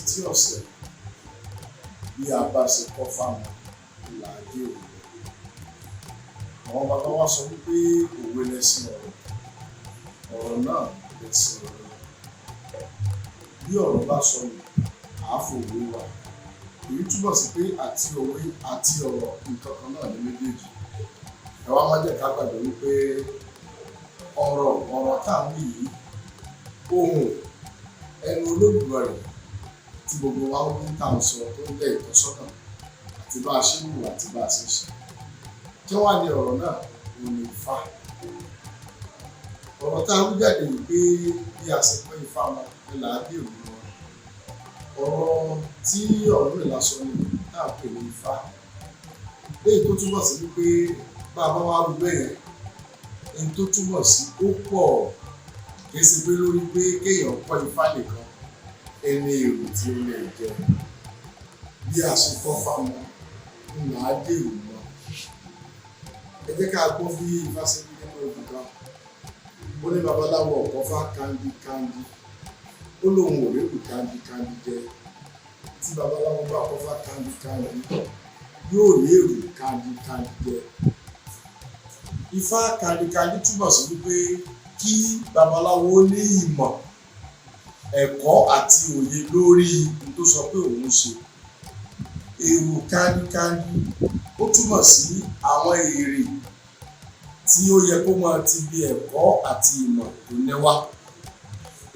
Títí ọ̀sẹ̀, bí a bá ṣe kọ́ fáwọn là á dé òun. Àwọn bàbá wa sọ wípé òwe lẹṣin ọ̀rọ̀, ọ̀rọ̀ náà lẹṣin ọ̀rọ̀. Bí ọ̀rọ̀ bá sọnù, àá fòwe wá. Èyí túmọ̀ sí pé àti òwe àti ọ̀rọ̀, nǹkan kan náà ní méjèèjì. Ẹ wá má jẹ́ ká gbàgbé wípé ọ̀rọ̀ tá à ń wí yìí, ohùn ẹnu Olódùmarè tí gbogbo wa ń wí, tá à ń sọ, tó ń jẹ́ ìtọ́sọ́nà àti bá a ṣe ń hùwà àti bá a ṣe ń ṣe. Kí wá ní ọ̀rọ̀ náà? Òun ni Ifá. Ọ̀rọ̀ tá a wí jáde yìí pé bí a ṣe pín Ifá wọn ni là á dé òun wọn. Ọ̀rọ̀ tí Ọ̀rúnmìlà sọ ni tá à ń pè ní Ifá. Léyìí tó túmọ̀ sí wípé bá a bá wá wí bẹ́ẹ̀, ẹni tó túmọ̀ sí ó pọ̀. Kì í ṣe pé lórí pé kéèyàn kọ́ Ifá nìkan ẹni èrò tí ó lè jẹ. Bí a ṣe kọ́ fáwọn là á dé òun wọn. Ẹ jẹ́ ká gbọ́ bí Ifá ṣe wí nínú odù kan. Ó ní babaláwo ọ̀kọ́fá kandi kandi, ó lóun ò rérù kandi kandi jẹ. Tí babaláwo bá kọ́fá kandi kandi, yóò rérù kandi kandi jẹ. Ifá kandi kandi túmọ̀ sí wípé kí babaláwo ní ìmọ̀, ẹ̀kọ́ àti òye lórí ohun tó sọ pé òun ṣe. Èrò kandi kandi, ó túmọ̀ sí àwọn èrè tí ó yẹ kó máa ti bí ẹ̀kọ́ àti ìmọ̀ tó ní wá.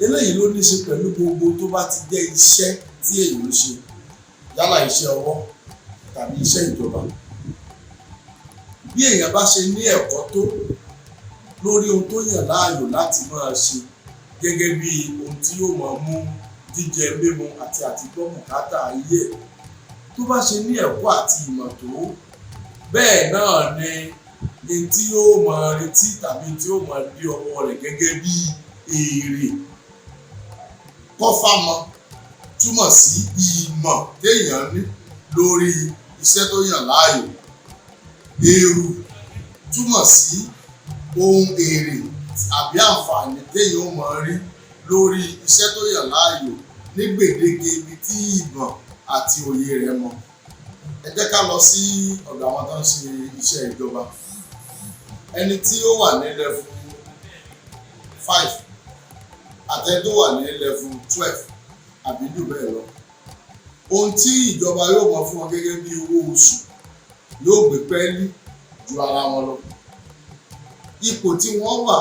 Eléyìí ló ní ṣe pẹ̀lú gbogbo tó bá ti jẹ́ iṣẹ́ tí èèyàn ń ṣe, yálà iṣẹ́ ọwọ́ tàbí iṣẹ́ ìjọba. Bí èèyàn bá ṣe ní ẹ̀kọ́ tó lórí ohun tó yàn láàyò láti máa ṣe gẹ́gẹ́ bí ohun tí yóò máa mú jíjẹ, mímu àti gbọ́ bùkátà ayé ẹ̀, tó bá ṣe ní ẹ̀kọ́ àti ìmọ̀ tó, bẹ́ẹ̀ náà ni ní tí yóò máa retí tàbí tí yóò máa dé ọwọ́ rẹ̀ gẹ́gẹ́ bí èrè. Kọ́fámọ túmọ̀ sí ìmọ̀ téèyàn ní lórí iṣẹ́ tó yàn láàyò. Èrù túmọ̀ sí ohun èrè àbí àǹfààní téèyàn ó máa rí lórí iṣẹ́ tó yàn láàyò ní gbèdéke ibi tí ìmọ̀ àti òye rẹ̀ mọ. Ẹ jẹ́ ká lọ sí ọ̀dọ̀ àwọn tó ń ṣe iṣẹ́ ìjọba. Ẹni tí ó wà ní level 5 àtẹni tó wà ní level 12 àbí jù bẹ́ẹ̀ lọ, ohun tí ìjọba yóò mọ fún wọn gẹ́gẹ́ bí owó oṣù yóò gbé pẹ́ẹ́lí ju ara wọn lọ. Ipò tí wọ́n wà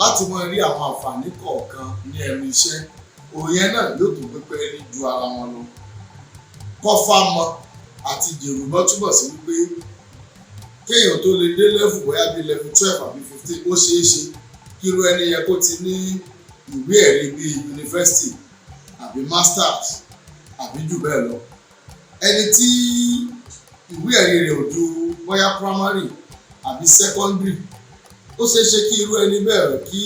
láti máa rí àwọn àǹfààní kọ̀ọ̀kan ní ẹnu iṣẹ́ òye náà yóò tún gbé pẹ́ẹ́lí ju ara wọn lọ. Kọ́fámọ àti jèrùmọ́ túmọ̀ sí wípé kéèyàn tó lè dé level, bóyá bíi level 12 àbí 15, ó ṣeé ṣe kí irú ẹni yẹn kó ti ní ìwé ẹ̀rí bíi yunifásitì àbí masters àbí jù bẹ́ẹ̀ lọ. Ẹni tí ìwé ẹ̀rí rẹ̀ ò ju bóyá primary àbí secondary, ó ṣeé ṣe kí irú ẹni bẹ́ẹ̀ kí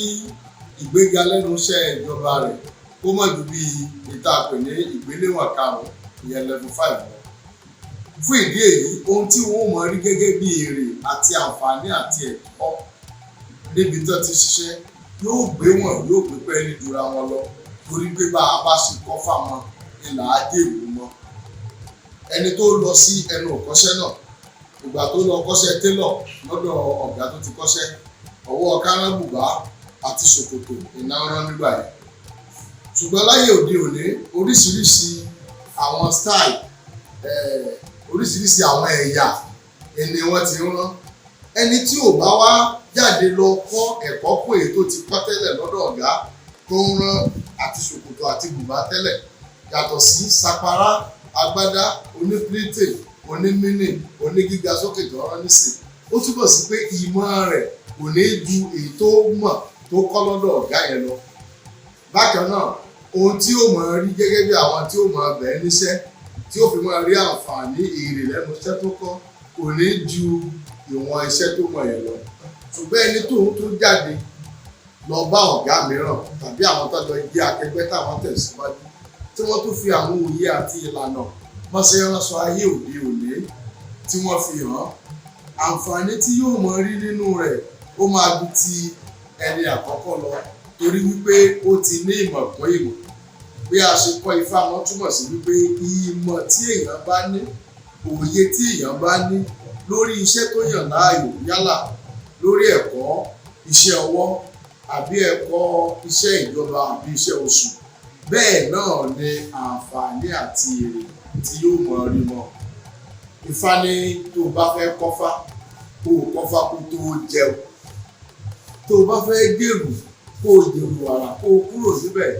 ìgbéga lẹ́nu iṣẹ́ ìjọba rẹ̀ kó má ju bíi ìta pè ní ìgbéléwọ̀n karùn-ún, ìyẹn level 5 lọ. Fún ìdí èyí, ohun tí wọ́n mọ̀ rí gẹ́gẹ́ bí èrè àti àǹfààní àti ẹ̀tọ́ níbi tó ti ṣiṣẹ́ yóò gbé wọn, yóò gbé pẹ́ẹ́lí jura wọn lọ, torí pé bá a bá ṣe kọ́ fáwọn ni là á dèrò mọ́. Ẹni tó lọ sí ẹnu ìkọ́ṣẹ́ náà, ìgbà tó lọ kọ́ṣẹ́ télọ̀ lọ́dọ̀ ọ̀gá tó ti kọ́ṣẹ́, ọwọ́ kárán bùbá àti ṣòkòtò iná rán nígbà yẹn. Ṣùgbọ́n láyé òde òní, oríṣiríṣi àwọn style, oríṣiríṣi àwọn ẹ̀yà ẹni wọ́n ti ń rán. Ẹni tí ò bá wá jáde lọ kọ́ ẹ̀kọ́ pé tó ti kọ́ tẹ́lẹ̀ lọ́dọ̀ ọ̀gá tó ń rán àti ṣòkòtò àti bùbá tẹ́lẹ̀, yàtọ̀ sí sapara, agbádá onípírítè, onímínì, onígíga sókè tó rán nísìn, ó túbọ̀ sí pé ìmọ̀ rẹ̀ kò ní ju èyí tó mọ̀ tó kọ́ lọ́dọ̀ ọ̀gá yẹn lọ. Bákan náà, ohun tí ó mọ̀ rí gẹ́gẹ́ bí àwọn tí ó mọ̀ bẹ́ẹ̀ níṣẹ́ tí ó fi máa rí àǹfààní èrè lẹ́nu iṣẹ́ tó kọ́ kò ní ju ìwọ̀n iṣẹ́ tó mọ̀ yẹn lọ. Ṣùgbọ́n ẹni tóun tó jáde lọ bá ọ̀gá mìíràn tàbí àwọn tó jọ jẹ́ akẹgbẹ́ táwọn tẹ̀síwájú, tí wọ́n tún fi àwọn òye àti ìlànà mọ́ṣẹ́ ránṣọ ayé òde òní tí wọ́n fi hàn, àǹfààní tí yóò mọ rí nínú rẹ̀ ó máa ju ti ẹni àkọ́kọ́ lọ, torí wípé ó ti ní ìmọ̀ kún ìmọ̀. Bí a ṣe kọ́ ifá wọn túmọ̀ sí wípé ìmọ̀ tí èèyàn bá ní, òye tí èèyàn bá ní lórí iṣẹ́ tó yàn láàyò, yálà lórí ẹ̀kọ́ iṣẹ́ ọwọ́ àbí ẹ̀kọ́ iṣẹ́ ìjọba àbí iṣẹ́ oṣù, bẹ́ẹ̀ náà ni àǹfààní àti èrè tí yóò mọ rí mọ́. Ifá ní tó o bá fẹ́ kọ́fá, kó o kọ́fá kó tó o jẹun. Tó o bá fẹ́ gbèrú, kó o jèrò wàrà kó o kúrò síbẹ̀.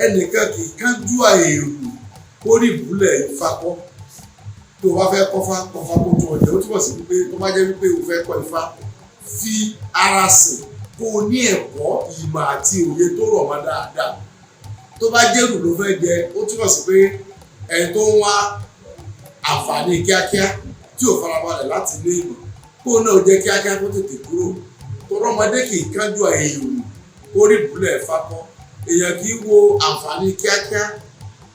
Ẹnìkan kì í kánjú àìrù kó rí ìbúlẹ̀ Ifá kọ́. Tó o bá fẹ́ kọ́fá, kọ́fá kó tó o jẹun. Ó túbọ̀ sí wípé tó bá jẹ́ wípé o fẹ́ kọ́ Ifá, fi ara sìn kó o ní ẹ̀kọ́ ìmọ̀ àti òye tó rọ̀ mọ́ dáadáa. Tó bá jẹ́rù ló fẹ́ jẹ, ó túbọ̀ sí pé ẹni tó ń wá àǹfààní kíákíá tí ò farabalẹ̀ láti ní ìmọ̀, kó náà jẹ́ kíákíá kó tètè kúrò. Tọrọmọdé kì í kánjú àìrù kó rí ìbúlẹ̀ Ifá kọ́. Èèyàn kì í wo àǹfààní kíákíá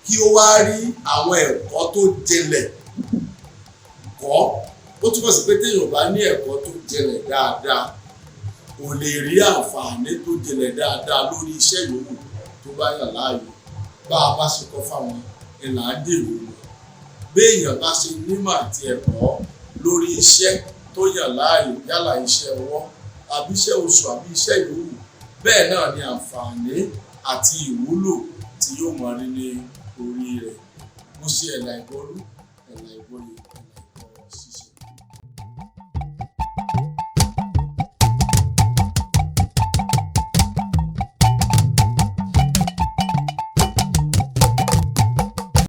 kí ó wá rí àwọn ẹ̀kọ́ tó jinlẹ̀ kọ́. Ó túbọ̀ sí pé téèyàn bá ní ẹ̀kọ́ tó jinlẹ̀ dáadáa, kò lè rí àǹfààní tó jinlẹ̀ dáadáa lórí iṣẹ́ yòówù tó bá yàn láàyò. Bá a bá ṣe kọ́ fáwọn ni là á dèrò wọn. Béèyàn bá ṣe nímọ̀ àti ẹ̀kọ́ lórí iṣẹ́ tó yàn láàyò, yálà iṣẹ́ ọwọ́ àbí iṣẹ́ oṣù àbí iṣẹ́ yòówù, bẹ́ẹ̀ náà ni àǹfààní àti ìwúlò tí yóò mọ rí ní orí rẹ̀. Mo ṣe ẹ̀là ìbọrú, ẹ̀là ìbọyè, ẹ̀là ìbọ ṣíṣe.